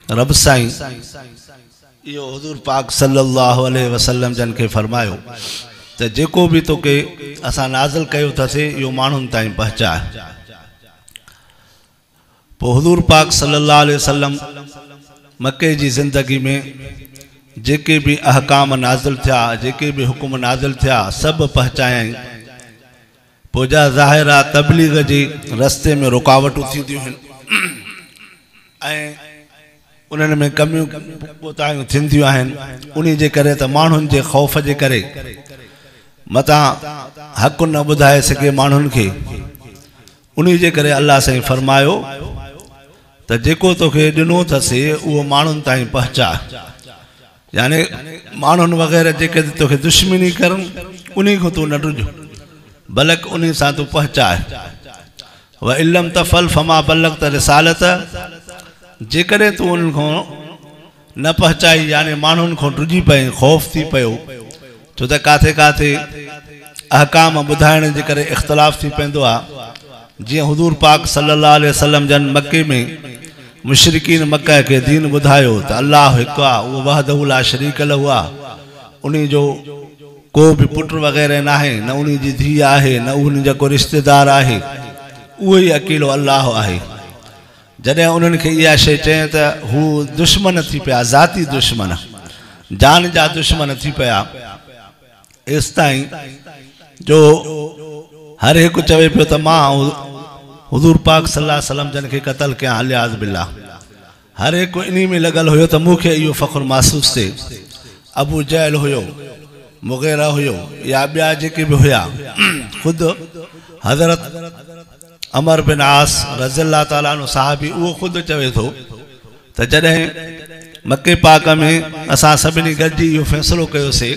रब साईं इहो हुज़ूर पाक सल्लल्लाहु अलैहि वसल्लम जन खे फरमायो त जेको बि तोखे असां नाज़िल कयो अथसि इहो माण्हुनि ताईं पहुचाए। पोइ हुज़ूर पाक सल्लल्लाहु अलैहि वसल्लम मक्के जी ज़िंदगी में जेके बि अहकाम नाज़िल थिया, जेके बि हुकुम नाज़िल थिया, सभु पहुचायाईं। पोइ जा ज़ाहिर आहे तबलीग जे रस्ते में रुकावटूं थींदियूं आहिनि ऐं उन्हनि में कमियूं कोताहियूं थींदियूं आहिनि। उन जे करे त माण्हुनि जे ख़ौफ़ जे करे मतां हक़ न ॿुधाए सघे माण्हुनि खे, उन जे करे अलाह साईं फरमायो त जेको तोखे ॾिनो अथसि उहो माण्हुनि ताईं पहुचाए। यानी माण्हुनि वग़ैरह जेके तोखे दुश्मनी करनि उन खां तूं न ॾिज, बल्कि उन सां तूं पहुचाए। व इल्लम तफल फमा बलगत रिसालत, जेकॾहिं तूं उन्हनि खां न पहुचाई यानी माण्हुनि खां ॾिॼी पई, ख़ौफ़ थी पियो, छो त किथे किथे अहकाम ॿुधाइण जे करे इख़्तिलाफ़ थी पवंदो आहे। जीअं हुज़ूर पाक सल्लल्लाहु अलैहि वसल्लम जन मक्के में मुशरिकीन मक्का खे दीन ॿुधायो त अलाह हिकु आहे, उहो वहदहू ला शरीक लहू आहे, उन जो को बि पुटु वग़ैरह न आहे, न उन जी धीउ आहे, न उन जो को रिश्तेदार आहे, उहो ई अकेलो अलाह आहे। जॾहिं उन्हनि खे इहा शइ चयईं त हू दुश्मन थी पिया, ज़ाती दुश्मन, जान जा दुश्मन थी पिया, एसि ताईं जो हर हिकु चवे पियो त मां हुज़ूर पाक सल्लल्लाहु अलैहि वसल्लम जन खे क़तल कयां, अलियाज़ बिल्ला। हर हिकु इन में लॻल हुयो त मूंखे इहो फ़ख्रु महसूसु थिए। अबू जहल हुयो, मुगैरा हुयो, या ॿिया जेके बि हुया, ख़ुदि हज़रत अमर बिन आस रज़ी अल्लाह ताला अन्हु साहबी उहो ख़ुदि चवे थो त जॾहिं मक्के पाक में असां सभिनी गॾिजी इहो फ़ैसिलो कयोसीं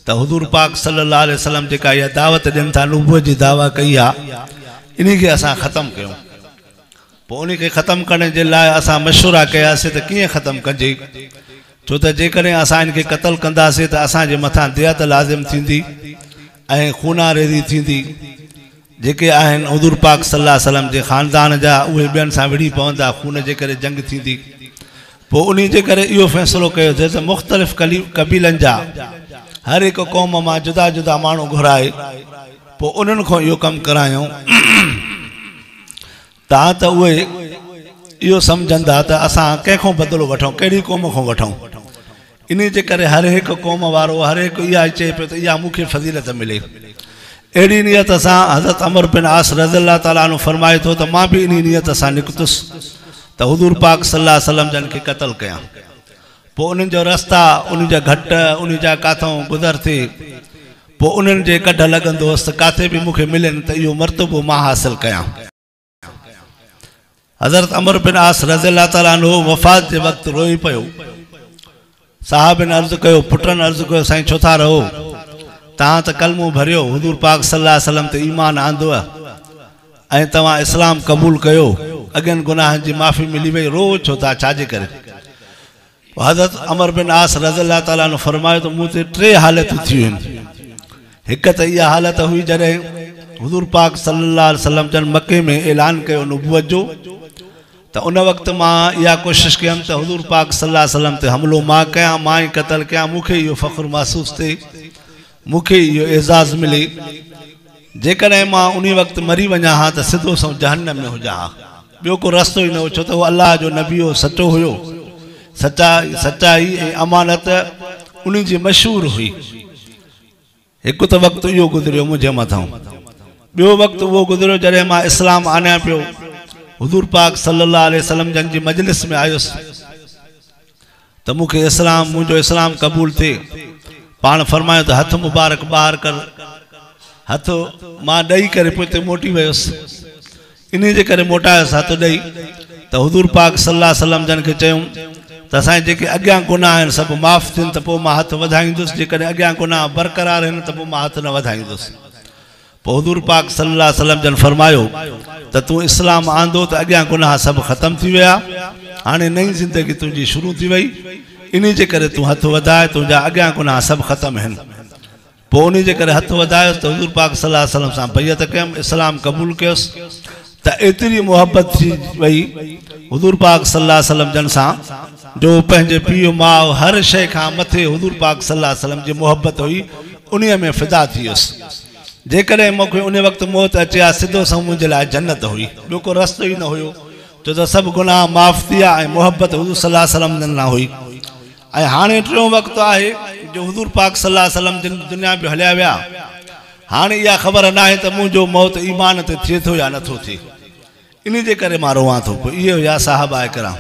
त हुज़ूर पाक सल्लल्लाहु अलैहि वसल्लम जेका इहा दावत ॾियनि था, नुबूअत जी दावा कई आहे, इन खे असां ख़तमु कयूं। पोइ उन खे ख़तमु करण जे लाइ असां मशवरा कयासीं त कीअं ख़तमु कजे, छो त जेकॾहिं असां इन खे क़तलु कंदासीं त असांजे मथां दियत लाज़िम थींदी ऐं खूना रेज़ी थींदी। जेके आहिनि हुज़ूर पाक सल्लल्लाहु अलैहि वसल्लम जे ख़ानदान जा, उहे ॿियनि सां विढ़ी पवंदा, खून जे करे जंग थींदी। पोइ उन जे करे इहो फ़ैसिलो कयोसीं त मुख़्तलिफ़ क़बीलनि जा हर हिकु क़ौम मां जुदा जुदा माण्हू घुराए पोइ उन्हनि खां इहो कमु करायूं, तव्हां त उहे इहो सम्झंदा त असां कंहिंखां बदिलो वठूं, कहिड़ी क़ौम खां वठूं। इन जे करे हर हिकु क़ौम वारो हर हिकु इहा चए पियो त इहा मूंखे फ़ज़ीलत मिले। अहिड़ी नियत सां हज़रत अमर बिन आस रज़ी अल्लाह ताला अन्हु फरमाए थो त मां बि इन नियत सां निकितुसि त हुज़ूर पाक सल्लल्लाहु अलैहि वसल्लम जन खे क़तलु कयां। पोइ उन्हनि जो रस्ता, उन जा घट, उन जा किथां गुज़र थिए, पोइ उन्हनि जे कढ लॻंदो हुउसि त किथे बि मूंखे मिलनि त इहो मर्तबो मां हासिल कयां। हज़रत अमर बिन आस रज़ी अल्लाह ताला अन्हु वफ़ात जे वक़्तु रोई पियो। साहबनि अर्ज़ु कयो, पुटनि अर्ज़ु कयो, साईं छो था रहो, तव्हां त कलमो भरियो, हुज़ूर पाक सल्लल्लाहु अलैहि वसल्लम ते ईमान आंदो ऐं तव्हां इस्लाम क़बूल कयो, अॻियनि गुनाहनि जी माफ़ी मिली वई, रो छो था, छाजे करे? हज़रत अमर बिन आस रज़ी अल्लाह ताला अन्हु फरमायो त मूं ते टे हालतूं थियूं आहिनि। हिकु त इहा हालत हुई जॾहिं हुज़ूर पाक सल्लल्लाहु अलैहि वसल्लम जन मक्के में ऐलान कयो नुबूअत जो, त उन वक़्तु मां इहा कोशिशि कयमि त हुज़ूर पाक सल्लल्लाहु अलैहि वसल्लम ते हमिलो मां कयां, मां ई क़तलु कयां, मूंखे इहो फ़ख्रु महसूसु थिए, मूंखे इहो एज़ाज़ मिले। जेकॾहिं मां उन वक़्तु मरी वञा हा त सिधो सउं जहन्नम में हुजां हा, ॿियो को रस्तो ई न हो, छो त उहो अलाह जो नबी हो, सचो हुयो, सचाई ऐं अमानत उन जी मशहूर हुई। हिकु त वक़्तु इहो गुज़रियो मुंहिंजे मथां, ॿियो वक़्तु उहो गुज़रियो जॾहिं मां इस्लाम आणियां पियो, हुज़ूर पाक सल्लल्लाहु अलैहि वसल्लम जन जी मजलिस में आयुसि त मूंखे इस्लाम, मुंहिंजो इस्लाम क़बूल थिए। पाण फरमायो त हथु मुबारक ॿाहिरि कर, हथु मां ॾेई करे पोइ मोटी वियुसि, इन जे करे मोटायुसि हथु ॾेई त हुज़ूर पाक सल्लल्लाहु अलैहि वसल्लम जन खे चयुमि त असांजे जेके अॻियां गुनाह आहिनि सभु माफ़ थियनि त पोइ मां हथु वधाईंदुसि, जेकॾहिं अॻियां गुनाह बरक़रार आहिनि त पोइ मां हथु न वधाईंदुसि। पोइ हुज़ूर पाक सल्लल्लाहु अलैहि वसल्लम जन फरमायो त तूं इस्लाम आंदो त अॻियां गुनाह सभु ख़तमु थी विया, हाणे नई ज़िंदगी तुंहिंजी शुरू थी वई, इन जे करे तूं हथु वधाए, तुंहिंजा अॻियां गुनाह सभु ख़तमु आहिनि। पोइ उन जे करे हथु वधायुसि त हुज़ूर पाक सल्लल्लाहु अलैहि वसल्लम सां बैअत कयमि, इस्लाम क़बूल कयुसि। ته ايتري محبت ٿي وئي حضور پاڪ صلي الله عليه وسلم جن سان جو پنهنجي پيء ماء هر شيء کان مٿي حضور پاڪ صلي الله عليه وسلم جي محبت هئي، انهيء ۾ فدا ٿي ويس. جيڪڏهن مون کي انهيء وقت موت اچي ها، سڌو سنئون منهنجي لاء جنت هئي، ٻيو ڪو رستو ئي نه هيو، ڇو ته سڀ گناهه معاف ٿي ويا ۽ محبت حضور صلي الله عليه وسلم جن سان هئي. ۽ هاڻي ٽيون وقت آهي جو حضور پاڪ صلي الله عليه وسلم جن دنيا ۾ هليا ويا. هاڻي اها خبر ناهي ته منهنجو موت ايمان تي ٿئي ٿو يا نٿو ٿئي، انهي جي ڪري مان روئان ٿو. پوء اهي هيا صحابه ڪرام.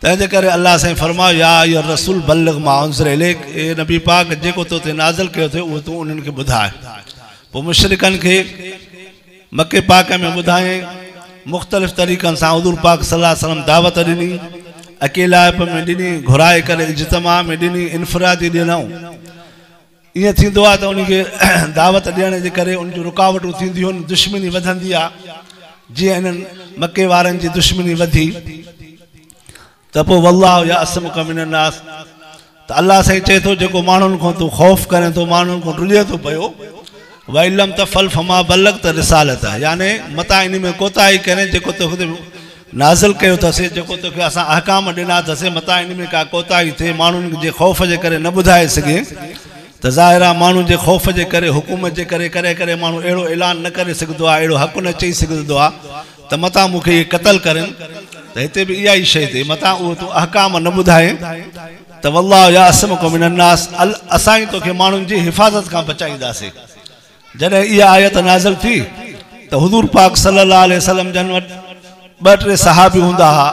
تنهن جي ڪري الله سائين فرمايو، يا ايها الرسول بلغ ما انزل اليڪ، اي نبي پاڪ جيڪو تو تي نازل ڪيو ٿئي اهو تون انهن کي ٻڌاء. پوء مشرڪن کي مڪي پاڪ ۾ ٻڌايائين. مختلف طريقن سان حضور پاڪ صلي الله عليه وسلم دعوت ڏني، اڪيلائپ ۾ ڏني، گهرائي ڪري اجتماع ۾ ڏني، انفرادي ڏنائون. ائين ٿيندو آهي ته ان کي دعوت ڏيڻ جي ڪري ان جون رڪاوٽون ٿينديون آهن، دشمني وڌندي آهي. جيئن انهن مڪي وارن جي دشمني وڌي ته پوء والله يعصمک من الناس، ته الله سائين چئي ٿو جيڪو ماڻهن کان تون خوف ڪرين ٿو، ماڻهن کان ڊڄين ٿو پيو، وان لم تفعل فما بلغت رسالته، يعني متان ان ۾ ڪوتاهي ڪرين جيڪو توکي نازل ڪيو اٿسي، جيڪو توکي اسان احڪام ڏنا اٿسي، متان ان ۾ ڪا ڪوتاهي ٿئي، ماڻهن جي خوف جي ڪري نه ٻڌائي سگهين، ته ظاهر آهي ماڻهن جي خوف جي ڪري، حڪومت جي ڪري ڪڏهن ڪڏهن ماڻهو اهڙو اعلان نه ڪري سگهندو آهي، اهڙو حق نه چئي سگهندو آهي ته متان مون کي اهي قتل ڪرين، ته هتي به اها ئي شيء ٿئي، متان اهو تون احڪام نه ٻڌائين ته والله يعصمک من الناس، اسان ئي توکي ماڻهن جي حفاظت کان بچائينداسين. جڏهن اها آيت نازل ٿي ته حضور پاڪ صلي الله عليه وسلم جن وٽ ٻه ٽي صحابي هوندا ها،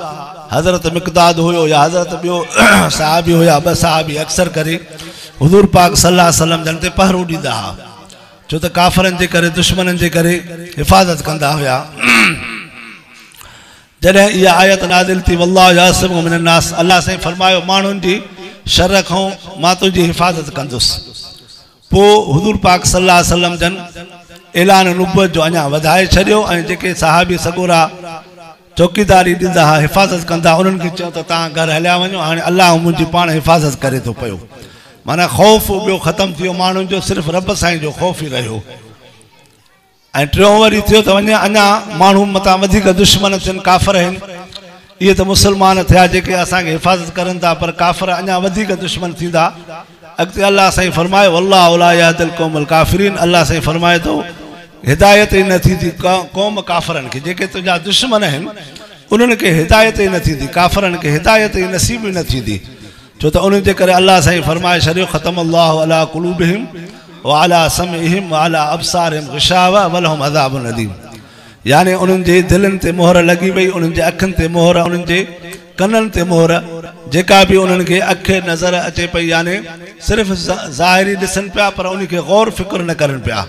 حضرت مقداد هيو يا حضرت ٻيو صحابي هيا، ٻه صحابي اڪثر ڪري حضور پاڪ صلي الله عليه وسلم جن تي پهرو ڏيندا ها، ڇو ته ڪافرن جي ڪري دشمنن جي ڪري حفاظت ڪندا هيا. جڏهن اها آيت نازل ٿي والله يعصمک من الناس، الله سائين فرمايو ماڻهن جي شر کان مان تنهنجي حفاظت ڪندس. پوء حضور پاڪ صلي الله عليه وسلم جن اعلان نبوت جو اڃا وڌائي ڇڏيو ۽ جيڪي صحابي سڳورا چوڪيداري ڏيندا ها، حفاظت ڪندا ها، انهن کي چيو ته توهان گهر هليا وڃو، هاڻي الله منهنجي پاڻ حفاظت ڪري ٿو پيو. معنيٰ خوف ٻيو ختم ٿي ويو ماڻهن جو، صرف رب سائين جو خوف ئي رهيو. ۽ ٽيون وري ٿيو ته وڃي اڃا ماڻهو متان وڌيڪ دشمن ٿين، ڪافر آهن، اهي ته مسلمان ٿيا جيڪي اسان کي حفاظت ڪرن ٿا، پر ڪافر اڃا وڌيڪ دشمن ٿيندا. اڳتي الله سائين فرمايو والله لا يهدي القوم الڪافرين، الله سائين فرمائي ٿو هدايت ئي نه ٿيندي قوم ڪافرن کي، جيڪي تنهنجا دشمن آهن انهن کي هدايت ئي نه ٿيندي، ڪافرن کي هدايت ئي نصيب ئي نه ٿيندي. ڇو ته انهن جي ڪري الله سائين فرمائي ڇڏيو ختم الله علي قلوبهم وعلي سمعهم وعلي ابصارهم غشاوة ولهم عذاب اليم، يعني انهن جي دلين تي مهر لڳي وئي، انهن جي اکين تي مهر، انهن جي ڪنن تي مهر، جيڪا به انهن کي اک نظر اچي پئي يعني صرف ظاهري ڏسن پيا پر ان کي غور فڪر نه ڪرن پيا،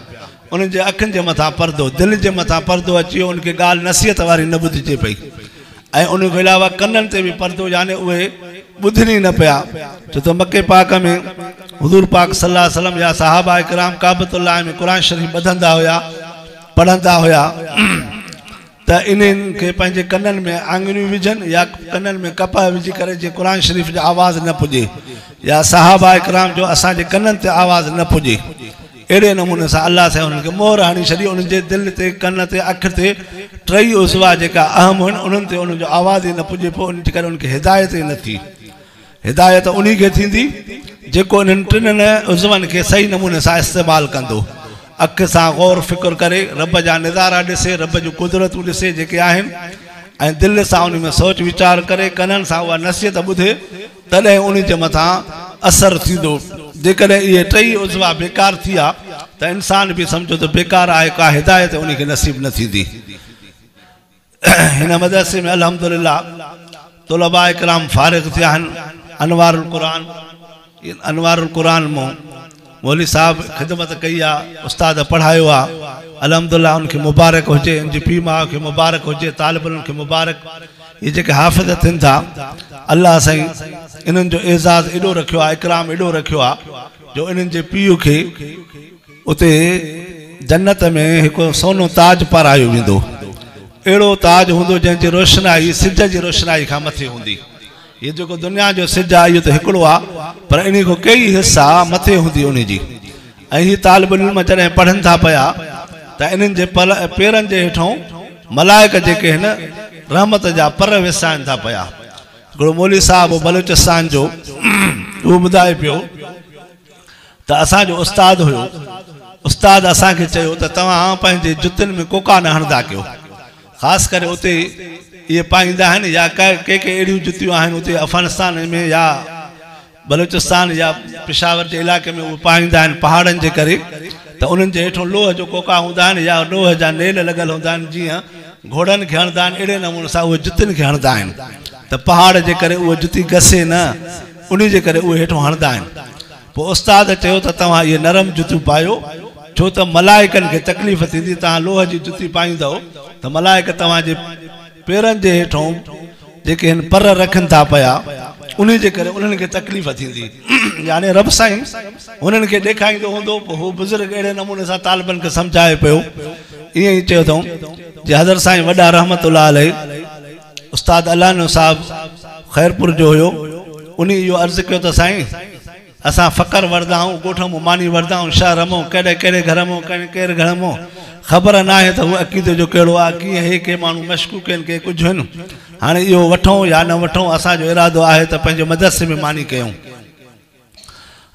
انهن جي اکين جي مٿان پردو، دل جي مٿان پردو اچي ويو، ان کي ڳالهه نصيحت واري نه ٻڌجي پئي ۽ ان کان علاوه ڪنن تي به پردو يعني اهي ٻڌن ئي نه پيا، ڇو ته مڪي پاڪ ۾ حضور پاڪ صلي الله عليه وسلم يا صحابه ڪرام ڪعبة الله ۾ قرآن شريف ٻڌندا هيا، پڙهندا هيا ته انهن کي پنهنجي ڪنن ۾ آڱريون وجهن يا ڪنن ۾ ڪپهه وجهي ڪري جيئن قرآن شريف جو آواز نه پڄي يا صحابه ڪرام جو اسان جي ڪنن تي آواز نه پڄي. اهڙي نموني سان الله سائين انهن کي مهر هڻي ڇڏي، انهن جي دل تي، ڪن تي، اک تي ٽئي عضوا جيڪا اهم هن انهن تي انهن جو آواز ئي نه پڄي پيو، ان جي ڪري انهن کي هدايت ئي نه ٿي. هدايت انهي کي ٿيندي جيڪو انهن ٽنهن عضون کي صحيح نموني سان استعمال ڪندو، اک سان غور فڪر ڪري، رب جا نظارا ڏسي، رب جون قدرتون ڏسي جيڪي آهن، ۽ دل سان انهي ۾ سوچ ويچار ڪري، ڪنن سان اها نصيحت ٻڌي، تڏهن انهي جي مٿان اثر ٿيندو. جيڪڏهن اهي ٽئي عضوا بيڪار ٿي ويا ته انسان به سمجهو ته بيڪار آهي، ڪا هدايت انهي کي نصيب نه ٿيندي. هن مدرسي ۾ الحمدلله طلباء ڪرام فارغ ٿيا آهن. انوار القرآن انوار القرآن مون مولوي صاحب خدمت ڪئي آ، استاد پڙهايو آ، الحمدلله ان کي مبارڪ هجي، ان جي پيء ماء کي مبارڪ هجي، طالبن کي مبارڪ. هي جيڪي حافظ ٿين ٿا الله سائين انهن جو اعزاز ايڏو رکيو آ، اڪرام ايڏو رکيو آ جو انهن جي پيء کي اتي جنت ۾ هڪ سونو تاج پارايو ويندو. اهڙو تاج هوندو جنهن جي روشنائي سج جي روشنائي کان مٿي هوندي. هي جيڪو دنيا جو سج آهي اهو ته هڪڙو آهي پر انهي کان ڪيئي حصا مٿي هوندي انهي جي. ۽ هي طالب العلم جڏهن پڙهن ٿا پيا ته انهن جي پيرن جي هيٺون मलाइक जेके आहिनि रहमत जा पर विसाइनि था पिया। हिकिड़ो मौलवी साहिबु बलूचिस्तान जो उहो ॿुधाए पियो त असांजो उस्ताद हुयो, उस्ताद असांखे चयो त तव्हां पंहिंजे जुतियुनि में कोका न हणंदा कयो, ख़ासि करे उते इहे पाईंदा आहिनि या के के अहिड़ियूं जुतियूं आहिनि उते अफ़गानिस्तान में या बलूचिस्तान या पिशावर जे इलाइक़े में उहे पाईंदा आहिनि पहाड़नि जे करे, त उन्हनि जे हेठों लोह जो कोका हूंदा आहिनि या लोह जा नेल लॻल हूंदा आहिनि, जीअं घोड़नि खे हणंदा आहिनि अहिड़े नमूने सां उहे जुतियुनि खे हणंदा आहिनि, त पहाड़ जे करे उहा जुती घसे न, उन जे करे उहे हेठों हणंदा आहिनि। पोइ उस्ताद चयो त तव्हां इहे नरम जुतियूं पायो, छो त मलाइकनि खे तकलीफ़ थींदी, तव्हां लोह जी जुती पाईंदव त मलाइक तव्हांजे पेरनि जे हेठों जेके आहिनि पर रखनि था पिया, उन जे करे उन्हनि खे तकलीफ़ थींदी। यानी रब साईं हुननि खे ॾेखारींदो हूंदो, पोइ हू बुज़ुर्ग अहिड़े नमूने सां तालिबनि खे सम्झाए पियो। ईअं ई चयो अथऊं जे हज़रत साईं वॾा रहमतुल्लाह अलैह उस्ताद अलानो साहिबु ख़ैरपुर जो हुयो, उन इहो अर्ज़ु कयो त साईं असां फ़क़र वठंदा आहियूं, ॻोठ मां मानी वठंदा आहियूं, शहर मां कहिड़े कहिड़े घर मां कहिड़े घर मां, ख़बर न आहे त हू अक़ीदे जो कहिड़ो आहे, कीअं हे, के माण्हू मशकूक आहिनि, के कुझु आहिनि, हाणे इहो वठूं या न वठूं, असांजो इरादो आहे त पंहिंजे मदरसे में मानी कयूं।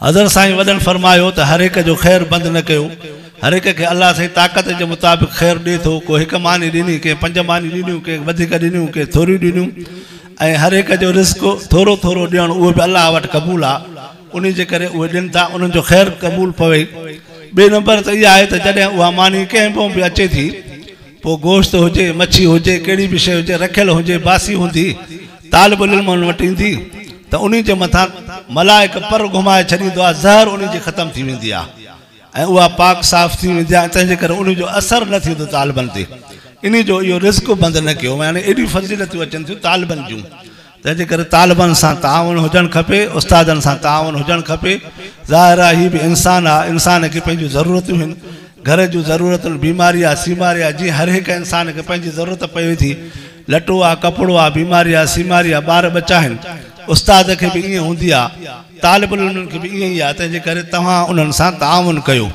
हज़रत साईं वॾनि फरमायो त हर हिक जो ख़ैर बंदि न कयो, हर हिक खे अलाह साईं ताक़त जे मुताबिक़ ख़ैर ॾिए थो, को हिकु मानी ॾिनी, कंहिं पंज मानी ॾिनियूं, कंहिं वधीक ॾिनियूं, कंहिं थोरियूं ॾिनियूं, ऐं हर हिक जो रिस्क थोरो थोरो ॾियणु उहो बि अलाह वटि क़बूल आहे, उन जे करे उहे ॾियनि था, उन्हनि जो ख़ैर क़बूल पवे। ॿिए नंबर त इहा आहे त जॾहिं उहा मानी कंहिं बि अचे थी, पोइ गोश्त हुजे, मच्छी हुजे, कहिड़ी बि शइ हुजे, रखियल हुजे, बासी हूंदी, तालिब इल्मनि वटि ईंदी त उन जे मथां मलाइक पर घुमाए छॾींदो आहे, ज़हर उन जी ख़तमु थी वेंदी आहे ऐं उहा पाक साफ़ थी वेंदी आहे, तंहिंजे करे उन जो असरु न थींदो तालिबनि ते, इन जो इहो रिस्क बंदि न कयो। यानी एॾियूं फ़ज़ीलतूं अचनि थियूं तालिबनि जूं, तंहिंजे करे तालिबनि सां ताउन हुजणु खपे, उस्तादनि सां ताउन हुजणु खपे। ज़ाहिर आहे हीउ बि इंसान आहे, इंसान खे पंहिंजूं ज़रूरतूं आहिनि, घर जूं ज़रूरतुनि, बीमारी आहे, सीमारी आहे, जीअं हर हिकु इंसान खे पंहिंजी ज़रूरत पवे थी, लटो आहे, कपिड़ो आहे, बीमारी आहे, सीमारी आहे, ॿार बच्चा आहिनि, उस्ताद खे बि ईअं हूंदी आहे, तालिब इल्मनि खे बि ईअं ई आहे, तंहिंजे करे तव्हां उन्हनि सां ताउन कयो।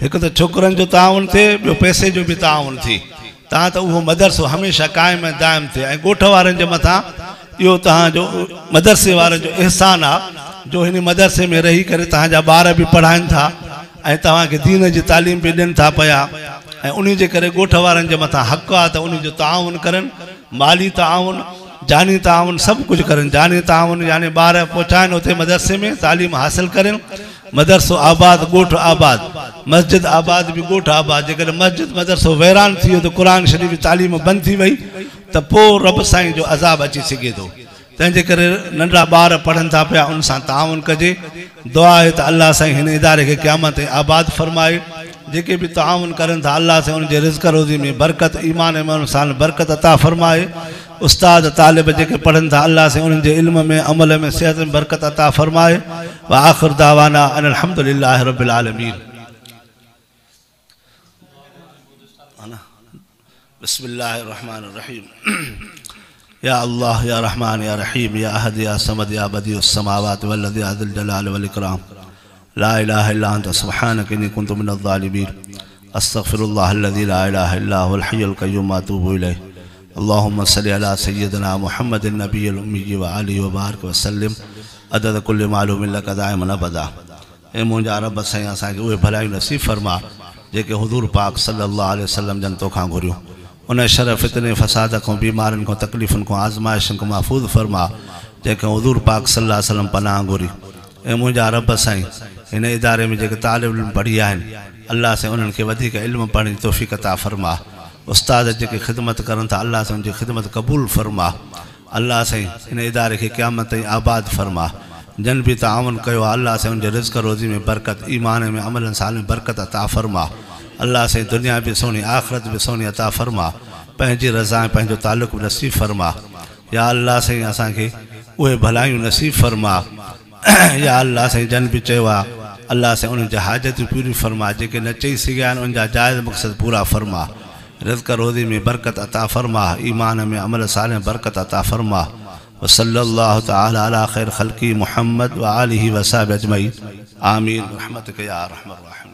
हिकु त छोकिरनि जो ताउन थिए, ॿियो पैसे जो बि ताउन थिए, तव्हां त उहो मदरसो हमेशह क़ाइम ऐं दाइम थिए। ऐं ॻोठ वारनि जे मथां इहो तव्हांजो मदरसे वारनि जो अहसान आहे जो हिन मदरसे में रही करे तव्हांजा ॿार बि पढ़ाइनि था ऐं तव्हांखे दीन जी तालीम बि ॾियनि था पिया, ऐं उन जे करे ॻोठ वारनि जे मथां हक़ आहे त उन जो ताउन करनि, माली ताउन, जानी ताउन, सभु कुझु करनि। जानी ताउन यानी ॿार पहुचाइनि उते मदरसे में तालीम हासिल करनि, मदरसो आबाद, ॻोठ आबाद, मस्जिद आबाद बि ॻोठ आबाद। जेकॾहिं मस्जिद मदरसो वैरान थी वियो त क़ुर शरीफ़ जी तालीम बंदि थी वई त पोइ रब साईं जो अज़ाब अची सघे थो। तंहिंजे करे नंढा ॿार पढ़नि था पिया, उन सां ताउन कजे। दुआ आहे त अलाह साईं हिन इदारे खे क़यामत ताईं आबाद फरमाए। जेके बि ताउन करनि था अलाह साईं उनजे रिज़्क रोज़ी में बरकत, ईमान में सां बरकत अता फरमाए। उस्ताद तालिब जेके पढ़नि था अलाह साईं उन्हनि जे इल्म में, अमल में, सिहत में बरकत अता फरमाए। व आख़िर दावाना अनिल हम्दुलिल्लाहि रब्बिल आलमीन। बिस्मिल्लाहिर्रहमानिर्रहीम। या अल्लाह या रहमान या रहीम या अहद या समद या बदीउस समावात वल अर्द या ज़ल जलाल वल इकराम। ला इलाहा इल्ला अंत सुब्हानक इन्नी कुन्तु मिनज़ ज़ालिमीन। अस्तग़फिरुल्लाह अल्लज़ी ला इलाहा इल्ला हुवल हय्युल क़य्यूम व अतूबु इलैहि। अल्लाहुम्मा सल्लि अला सय्यिदिना मुहम्मदिन नबिय्यिल उम्मी व आलिहि व बारिक व सल्लिम अदद कुल्लि मालूमिन लक दाइमन अबदा। ऐं मुंहिंजा रब साईं असांखे उहे भलायूं नसीब फरमा जेके हुज़ूर पाक सल्लल्लाहु अलैहि वसल्लम जन तोखां घुरियूं। उन शर फितने फसाद खां, बीमारियुनि खां, तकलीफ़ुनि खां, आज़माइशुनि खां महफ़ूज़ फरमा जेके हुज़ूर पाक सल्लल्लाहु अलैहि वसल्लम पनाह घुरी। ऐं मुंहिंजा रब साईं हिन इदारे में जेके तालिब इल्म पढ़ी आहिनि अलाह साईं उन्हनि खे वधीक इल्म पढ़ण जी तौफ़ीक़ अता फरमा। उस्ताद जेके ख़िदमत करनि था अलाह साईं उनजी ख़िदमत क़बूल फरमा। अलाह साईं हिन इदारे खे क़यामत ताईं आबाद फरमा। जन बि ताउन कयो आहे अलाह साईं उनजे रिज़्क रोज़ी में बरकत, ईमान में, अमल साल में बरकत अता फरमा। अलाह साईं दुनिया बि सुहिणी, आख़िरत बि सुहिणी अता फरमा। पंहिंजी रज़ा ऐं पंहिंजो तालुक़ बि नसीब फरमा। या अलाह साईं असांखे उहे भलायूं नसीब फरमा। या अलाह साईं जन बि चयो आहे अलाह साईं उन्हनि जी हाजतूं पूरी फरमा, जेके न चई सघिया आहिनि उन्हनि जा जाइज़ मक़सद पूरा फरमा। रिज़्क रोज़ी में बरकत अता फरमा, ईमान में, अमल साल में बरकत अता फरमा। वसल्लल्लाहु तआला अला खैर खल्की मुहम्मद व आलिहि व सहबि अजमईन। आमीन रहमतिक या अरहमर राहिमीन।